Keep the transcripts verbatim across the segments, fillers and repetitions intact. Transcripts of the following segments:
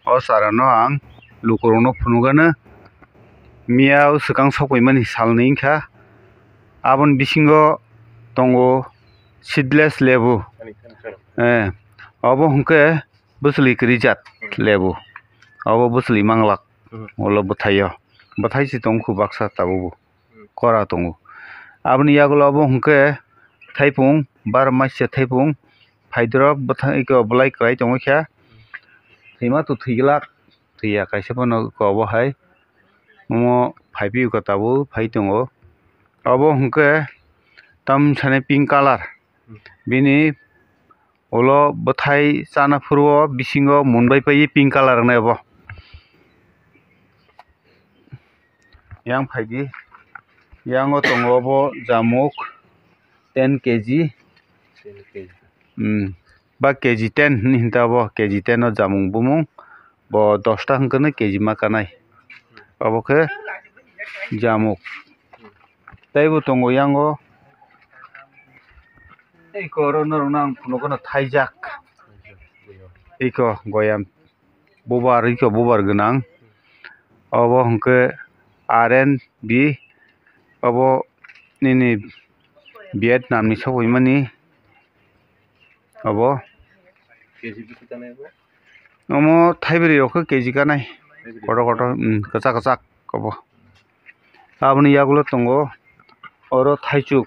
O chara no ang lukurok no phunukgano, miya o swkang sokphaimani salni wngkha. Aboni bisingo tongo seedless lebu. Eh, obo hwnkhe bwchwlwi kwrwi jat lebu. Obo bwchwlwi manglak. Ulo bwthaio. Bwthai se tongo khu baksa tabukbo. Kora tongo. Aboni yagulo obo hwnkhe thaipung, bar maisa thaipung. Phaidrop bwthai eko bwlai kwlai tongwi kha. Thwima to thwiglak. Thwiya kaisa phano eko obo hai. Omo phaiphio khe tabuk phai tongo. Obo hwnkhe tamsani pink colour. Bini ulo bwthai chana phuru o bisingo mun bai paiwi pink colour wngnai obo. Yang phaidi, yang o tongo obo jamuk ten K G. Ten K G. Hmm. Ba K G ten hinwi hinta obo, K G ten o jamung bumung. Bo dosta hwnkhe no K G ma kanai. Obo khe jamuk. Tei bo tongo yang o. Eko oro norok no ang phunukgano thaijak. Eko goyam. Bubar iko bubar gwnang. Obo hwnkhe R N B, obo nini Vietnam ni sokphaimani obo. Omo thaibrwi rok khe K G kanai. Kotor kotor, um, kwchak kwchak obo. Aboni yagulo tongo oro thaichuk,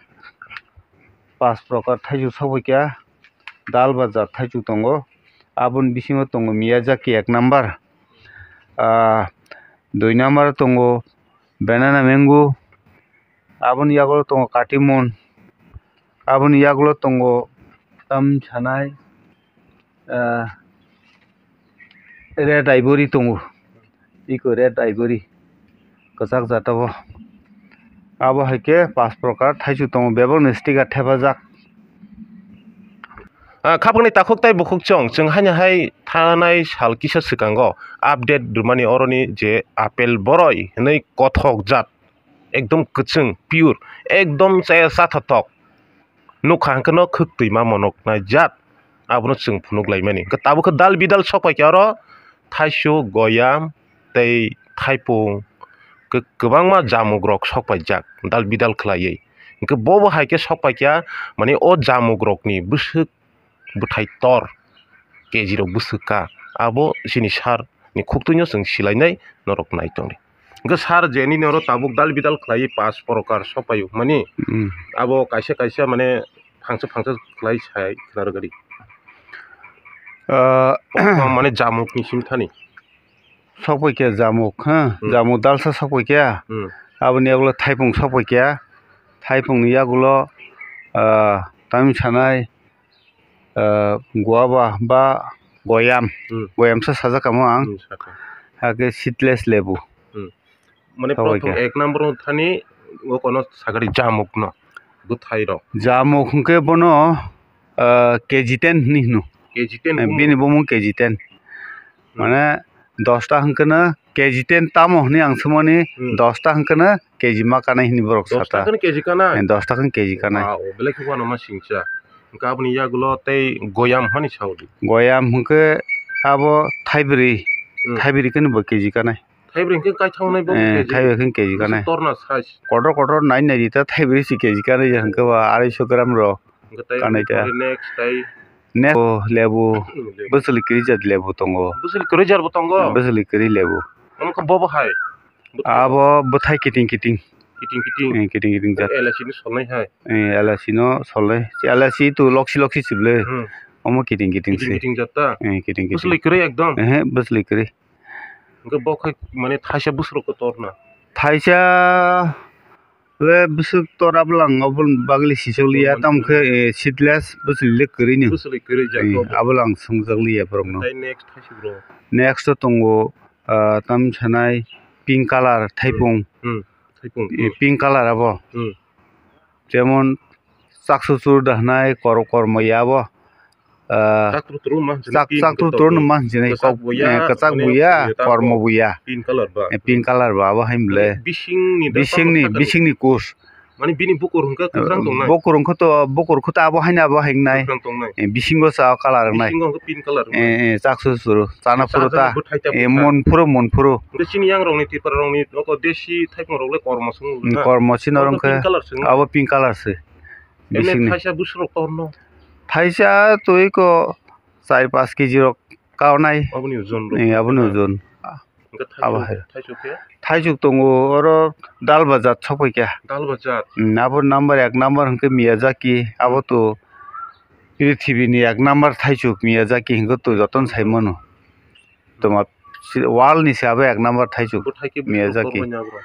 pas prokar thaichuk sokphaikha, dal ba jat thaichuk tongo. Aboni bisingo tongo Miyazaki ek number, ah, dui number tongo banana mango, aboni yagulo tongo katimun, aboni yagulo tongo tam sanai, ah, red ivory tongo, iko red ivory kwchak jat o. Abo hai khe pas prokar thaichuk tongo, bebak ni sticker thepajak. Ah, khapangni takhuk tei bukhuk chwng, chwng haino hai thanai sal kisa swkango update rwmani oroni je apple boroi hwnwi kothok jat, ekdom kwchwng, pure, ekdom chaya chathothok. Nukha hwnkhe no khwk twima monok nai jat, abono chwng phunuk laimani. Hwnkhe tabuk khe dal bidal sok paikha oro thaichuk, goyam tei thaipung khe kwbangma jamuk rok sok paijak dal bidal khlaiwi. Hwnkhe bobo hai khe sok paikha, mane o jamuk rokni bwswk bwthai tor, K G rok bwswk ka, abo chini sir ni khuktwino chwng silainai norok nai tongdi. Hwnkhe sir je nini oro tabuk dal bidal khlaiwi pas prokar sok paio mani, hmm, abo kaisa kaisa mane phangsa phangsa khlai sai khna rwgadi. Ah, mane jamuk ni sim thani. Sok paikha jamuk, ha, hmm, jamuk dalsa sok paikha. Hmm. Aboni yagulo thaipung sok paikha. Thaipung ni yagulo, ah, tamni sanai, ah, guava ba goyam, hmm, goyam sa sajak kamo ang. Hmm, sakha. Hakhe seedless lebu. Hmm. Mane sabo prothom khe ek number o thani o kono sagari jamuk no bwthai rok. Jamuk hwnkhe bono, ah, K G ten hinwi hino. K G ten. Eh, bumung? Bini bumung K G ten. Hmm. Mane dosta hwnkhe no K G ten tamo hinwi ang swmani, hmm, dosta hwnkhe no K G ma kanai hinwi borok sata. Dosta hwnkhe no K G kanai? Eh, dosta hwnkhe K G kanai. Wow, belai khe uanama singcha. Hwnkhe aboni yagulo tei goyam hani saudi. Goyam hwnkhe abo thaibrwi, hmm, thaibrwi kheno bo K G kanai. Thaibrwi hwnkhe kaithang nai bo, eh, K G. Thaibrwi hwnkhe K G kanai. Torna size. Kotor kotor nai nai rita thaibrwi si K G kanai ya hwnkhe ba arai so gram ro. Hwnkhe tei kanai ta. Next tai. Next lebu. Hmm, lebu. Bwswlwi kwrwi jat lebu tongo. Bwswlwi kwrwi jat bo tongo? Bwswlwi kwrwi lebu. Omo khe bobo hai? Abo bwthai kiting kiting. Kiting kiting. Eh, kiting kiting jat. Elaichi ni solnai hai. Eh, elaichi no solnai. Elaichi to loksi loksi sible. Hmm. Omo kiting kiting se. Kiting kiting jat ta? Eh, kiting kiting. Bwswlwi kwrwi ekdom? Eh, bwswlwi kwrwi. Hwnkhe bo khai mane thaisa bwswk rok kotor na? Thaisa le bwswk tor abwlang oboni bagwi le sijak liya, tamo khe, eh, seedless bwswk le kwrwi ni. Bwswk le kwrwi jak. Eh, abo le ang swngjak liya borok no. Tai next thaisa bro. Next o tongo, ah, tam sanai pink colour thaipung. Hmm, thaipung. Eh, pink colour abo. Hmm. Jemon chak suchur da hwnai kor-, kormo ya bo. Ah, chak turu turu ma hwnjini chak, pink chak turu turu no ma hwnjini kwchak kok, buya, eh, kwchak mane buya, buya tamo kormo buya. Pink colour ba. Eh, pink colour ba, abo hai mle. Bisingni da bisingni, tamo bisingni kus. Mane bini bukur hwnkhe kwkhwrang tongnai. Bukur hwnkhe to, bukur khe to abo haino abo hingnai. Kwkhwrang tongnai. Eh, bisingo sa colour wngnai. Bisingo hwnkhe pink colour wngnai. Eh, eh, chak su suru. Chana phuru ta. Chajak bo thai ta eh, phuru ta. Mon phuru, mon phuru. Hwnkhe chini yang rokni, Tripura rokni, oko desi thaipung rok le kormo swngo na. Kormo chini oro hwnkhe pink colour swngo. Abo pink colour se. Emne bisingni. Thaisa bwswk rok torno. Thaisa twi ko char panch kg rok kaunai. Aboni ojon rok. Eh, aboni ojon. Hwnkhe abo thaisuk, hai. Thaisuk khe? Thaisuk tongo oro dal bajat sokphaikha. Dal bajat? Hmm, abo number ek number hwnkhe Miyazaki, abo to prithibini ek number thaisuk Miyazaki hwnkhe to jotono saimano. Toma world ni se abo ek number thaisuk Miyazaki. Bwthai khe bwswk torbaino abro?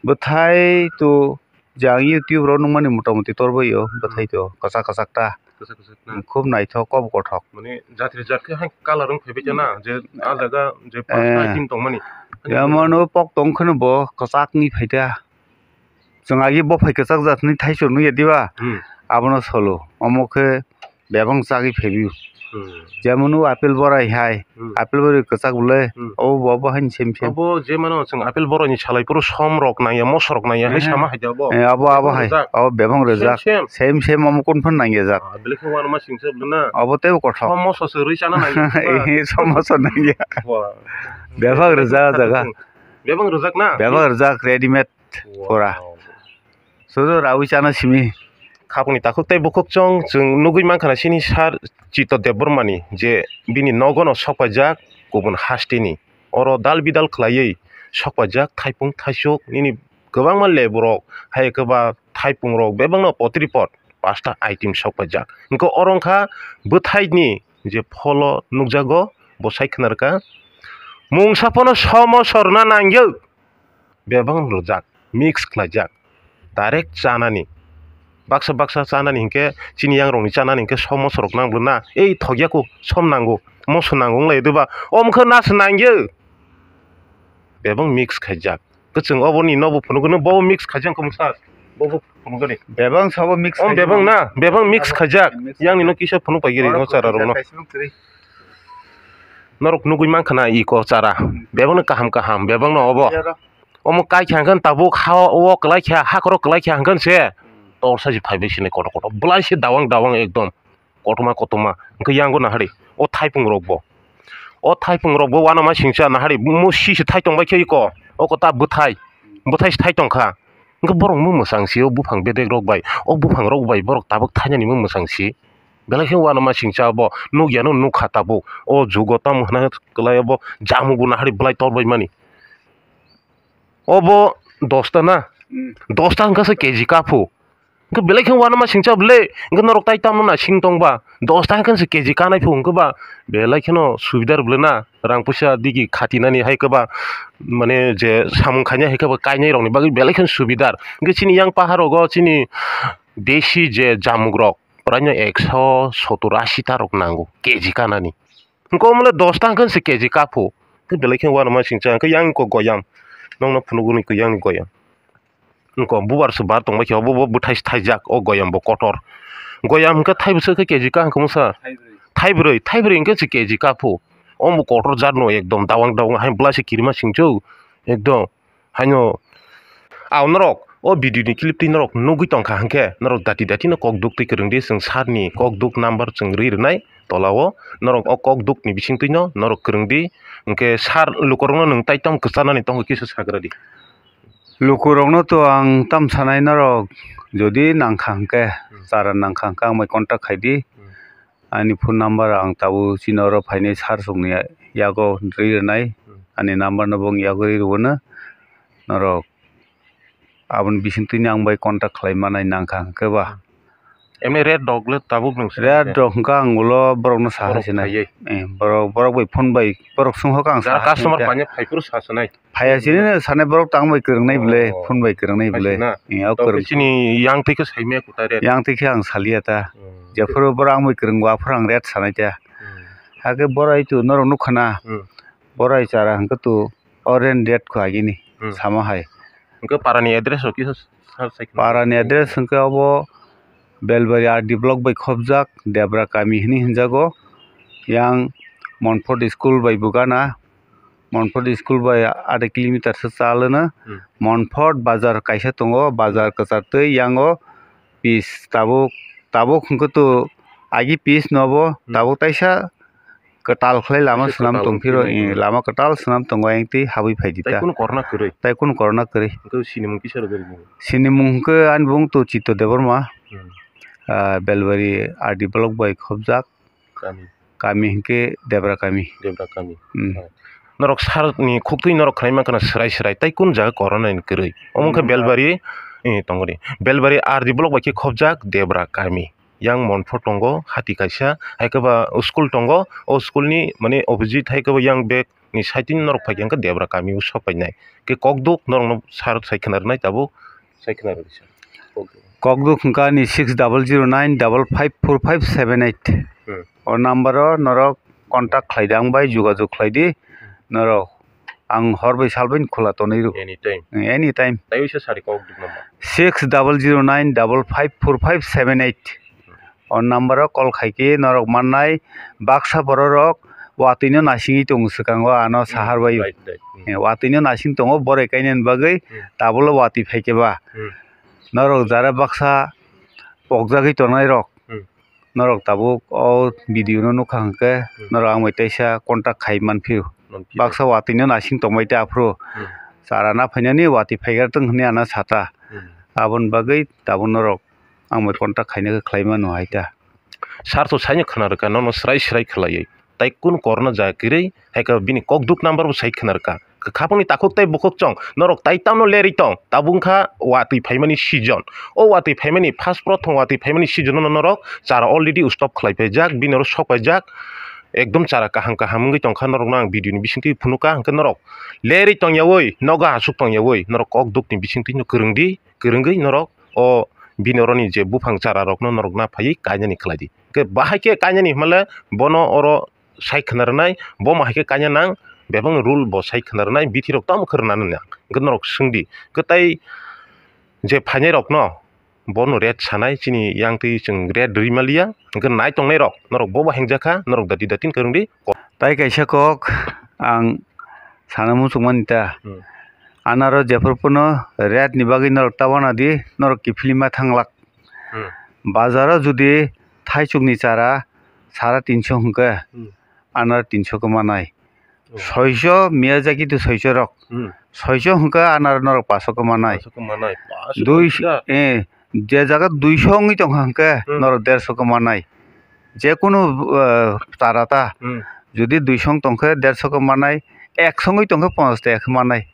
Bwthai to je ang YouTube ro nukmani motamoti torbaio bwthai to kwchak kwchak ta. Kwchak kwchak na. Khub naithok, kok kothok. Mane jat rijak khe hai colour wng phaibai khe na, je ah jaga je eh, panchta item tongmani. Jemon o pok tong kheno bo kwchak ni phaikha. Chwng agi bophai kwchak jat ni thaisuk nukya diba? Hmm. Abono solo. Omo khe bebak chagwi phaibio. Hmm. Jemon o apple borai hai. Hmm. Apple borai kwchak bwle. Hmm. Obo bo, bo haino same same. Obo je mano chwng apple borai ni salai phuru som rok nangya, moso rok nangya, hai eh, sama hai de obo. Eh, abo, abo hai. Rijak. Abo bebak rijak. Same same. Same same omo kun phano nangya jak. Ah, belai khe uanama singcha bwle na. Obo teibo kothok. Som moso se rwi chana nangya. Eh, som moso nangya. Wah. Bebak rijak jaga. Bebak rijak na? Bebak rijak readymade. Wow. Pura. Sudu rawi chana simi. Khapungni takhuk tei bukhuk chwng, chwng nugwi mankha na chini sir Chito Debbarmani je bini nogo no sokpaijak kubun hasteni. Oro dal bidal khlaiwi sokpaijak thaipung thaisuk nini kwbangma lebu rok hai khe ba thaipung rok bebak no potri pot pasta item sokpaijak. Hwnkhe oro wngkha bwthaini je pholo nukjago bo sai khna rwkha. Mungsa phano somo sorna nangyo. Bebak rwjak, mix khlaijak, direct chanani. Baksa baksa chanani hinkhe chini yangrokni chanani hinkhe som mosorok nang bwna, ei thokya kho, som nango, moso nango wng lai diba, omo khe naso nangyo. Bebak mix khaijak, kwchwng oboni nobo phunukgwino, bobo mix khaijak wngkha bwsa, bobo phunukgwini. Bebak sabo mix khaijak. Bebak na, bebak mix khaijak, yangni no kisa phunuk pai giri, o chara rokno. Norok nugwi mankha na iko chara. Hmm. Bebakno kaham kaham, bebakno obo. Omo kaikha hwnkhe tabuk ha o kwlaikha, hakhoro kwlaikha hwnkhe se. Hmm. Torsa se phaibai sini kotor kotor. Bwlai se dawang dawang ekdom. Kotorma kotorma. Hwnkhe yango nahari. O thaipung rokbo. O thaipung rokbo uanama singcha nahari. Musi se thai tongbai khe iko. Oko ta bwthai. Bwthai se thai tongkha. Hwnkhe borok mung mwchang si o buphang bedek rok bai. O buphang rok bai borok tabuk thainani mung mwchang si. Belai khe uanama singcha obo, nukya no nukha tabuk. O jugo tamo hwnna kwlai obo, jamu bo nahari bwlai torbai mani. Obo dosta na? Hmm. Dosta hwnkha se K G kaphu. Hwnkhe belai khe uanama singcha bwle, hwnkhe norok tai tamo na sing tongba. Dosta hwnkhe se K G kanai phu hwnkhe ba, belai kheno subidar bwle na, rang puisa digi khatinani hai khe ba, mane je samung khainai hai khe ba kainai rokni bagwi belai kheno subidar. Hwnkhe chini yang pahar rogo chini desi je jamuk rok, praino ekso sotur asi ta rok nango K G kanani. Hwnkhe omo le dosta hwnkhe se K G kaphu. Hwnkhe belai khe uanama singcha hwnkhe yang ko goyam. Nokno phunukgwini ko yang ni goyam. Hwnkhe bubar se bar tongbai khe obo bo bwthai se thaijak o goyam bo kotor. Goyam hwnkhe thaibo se khe K G ka hwnkhe mungsa. Thaibrwi. Thaibrwi, thaibrwi hwnkhe se K G kaphu. Omo kotor jat no ekdom dawang dawang hai bwlai se kirima singcho. Ekdom. Haino, ang norok o video ni clip twi norok nugwi tongkha hwnkhe, norok dati dati no kok duk twi kwrwng di, chwng sir ni kok duk number chwng rwi rwnai tola o, norok o kok duk ni bising twi no norok kwrwng di, hwnkhe sir lukurok no nwng tai tamo kwchanani tongo kisa sagra di. Lukurok no to ang tam sanai, norok jodi nangkha hwnkhe, hmm, chara nangkha hwnkhe ang bai contact khai di. Hmm. Ani phone number ang tabuk chini oro phainai sir songni yago rwi rwnai. Hmm. Ani number no bo wng yago rwi rwno. Norok aboni bising twino ang bai contact khlai manai nangkha hwnkhe ba. Emni rate rok le tabuk nwng se rate rok hwnkhe ang ulo borok no saha sinai. Eh, borok, borok bai phone bai borok sung hokha ang saha customer sinai. Paine phai phuru sa sinai. Phaiya sini no sanai borok tang bai kwrwng nai bwle, oh, phone bai kwrwng nai bwle. Hai sina. Eh, o to kwrwng. Chini yang twi khe saimaya kwtai rate. Yang twi khe ang saliya ta. Hmm. Jephuru borok ang bai kwrwngo aphuru ang rate sanai ta. Hmm. Hakhe borai tu norok nukha na. Hmm. Borai chara hwnkhe tu orange rate kho agini. Hmm. Sama hai. Hwnkhe parani address rok kisa sa, sa, sa. Parani address hwnkhe obo Belbari R D block bai khopjak Debra kami hinwi hinjago. Yang Montfort school bai bwgana. Monpot school bai adha kilometer se chal wno. Hmm. Monpot bazar kaisa tongo, bazar kwchar twi yango pis tabuk, tabuk hwnkhe to agi pis nobo, hmm, tabuk taisa kwtal khlai lama swnam tong phiro, eh, lama kwtal swnam tongo, ayang twi habwi phai di ta. Tai kunu korna kwrwi? Tai kunu korna kwrwi. Hwnkhe sinimung kisa rwgwi rwgwi? Sinimung hwnkhe ani bung to Chitto Debbarma. Hmm. Ah, Belbari R D block bai khobjak. Kami. Kami hwnkhe Debra kami. Debra kami. Hmm. Norok sar ni khuktwi norok khlai mankha na swrai swrai, tai kun jaga korona ni kwrwi? Omo wngkha Belbari, eh, tongoni. Belbari R D block bai khe khobjak Debra kami. Yang Monpot tongo, hati kaisa, hai khe ba school tongo, o school ni, mane, opposite hai khe ba yang bag ni side ni norok phai khe Debra kami o sok painai. Khe kokduk norok no sar sai khna rwnai tabuk sai khna rwdi sir. Kokduk. Kokduk hwnkha ni six double zero nine double five four five seven eight. Hmm. O number o norok contact khlai di, ang bai jogajog khlai di. Norok ang hor bai sal bai khula tonwi rw. Anytime. Anytime. Tai uisa sari kokduk number. Six double zero nine double five four five seven eight. O number o call khai khe norok mannai baksa borok rok watwi no nasingwi tongo swkango ano sahar bai. Right, right. Hmm. Eh, watwi no nasing tongo boroi kainani bagwi. Hmm. Tabuk o watwi phai khe ba. Hmm. Norok jara baksa pokjagwi tongnai rok. Hmm. Norok tabuk o video no nukha hwnkhe, hmm, norok ang bai teisa contact khai man phio. Man phio. Baksa watwi no nasing tongbai ta aphuru. Hmm. Chara na phainani watwi phaigar tong hwnwi ano sata. Hmm. Aboni bagwi tabuk norok ang bai contact khaina khe khlai mano hai ta. Sir to saino khna rwkha, nono swrai swrai khlaiwi. Tai kunu korna ja kwrwi, hai khe bini kokduk number bo sai khna rwkha. Khapangni takhuk tai bukhuk chong, norok tai tamo lerwi tong, tabuk wngkha watwi phaimani season. O watwi phaimani, first prothom watwi phaimani season no norok chara already stop khlai paijak, bini oro sok paijak. Ekdom chara kaham kaham wngwi tongkha, norokno ang video ni bisingtwi phunukha, hwnkhe norok lerwi tongyawi, nogo aswk tongyawi, norok kokduk ni bisingtwi no kwrwngdi. Kwrwngwi norok o bini oroni je buphang chara rokno norok na phaiwi kainani khlai di. Hwnkhe bahai khe kainani hwnmale bono oro sai khna rwnai, bo ma hai khe kaina nang, bebak rule bo sai khna rwnai, bithi rok tamo khe rwna nang. Hwnkhe norok swng di, hwnkhe tai je phainai rokno bono rate sanai, chini yang twi chwng rate rwi maliya, hwnkhe nai tongnai rok norok bo bo hengjakha, norok dati dati kwrwng di. Tai kaisa kok ang sana muchungmani ta. Hmm. Anaro jephuru phano rate ni bagwi norok ta wana di, norok kiphilima thanglak. Hmm. Bazaro judi thaichukni chara sara tinso hwnkhe, hmm, anar tinso khe manai. Oh. Soiso Miyazaki to soiso rok. Hmm. Soiso hwnkhe anar norok paso khe manai. Paso khe manai. Paso dui, khe manai. Eh, je jaga duiso wngwi tongkha hwnkhe, hmm, norok derso khe manai. Jekunu, eh, chara ta. Hmm. Judi duiso wng tongkhe derso khe manai, ekso wngwi tongkhe ponchash taka khe manai.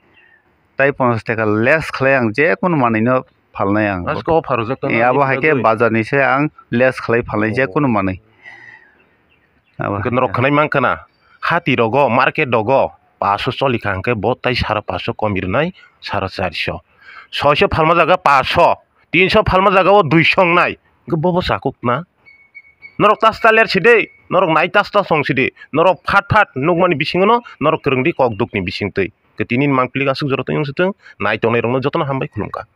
Tai ponchash taka less khlai ang jekunu manwino phalnai ang. Asko offer rwjak tongna. Eh, abo hai khe bazar ni se ang less khlai phalnai, oh, jekunu manwi. Abo hwnkhe norok khwnai mankha na, hati rogo, market rogo, paso choli kha hwnkhe bo tai sara paso komi rwnai, sara charso. Soiso phalma jaga paso, tinso phalma jaga o duiso wngnai, hwnkhe bo bo chakuk na. Norok tas ta ler si de, norok nai tas ta song si de, norok phat phat nukmani bisingo no norok kwrwng di kokduk ni bising twi. Khe tini ni mangpili aswk jora twi wng si thung, nai tongnai rok no joto no hambai khulumkha.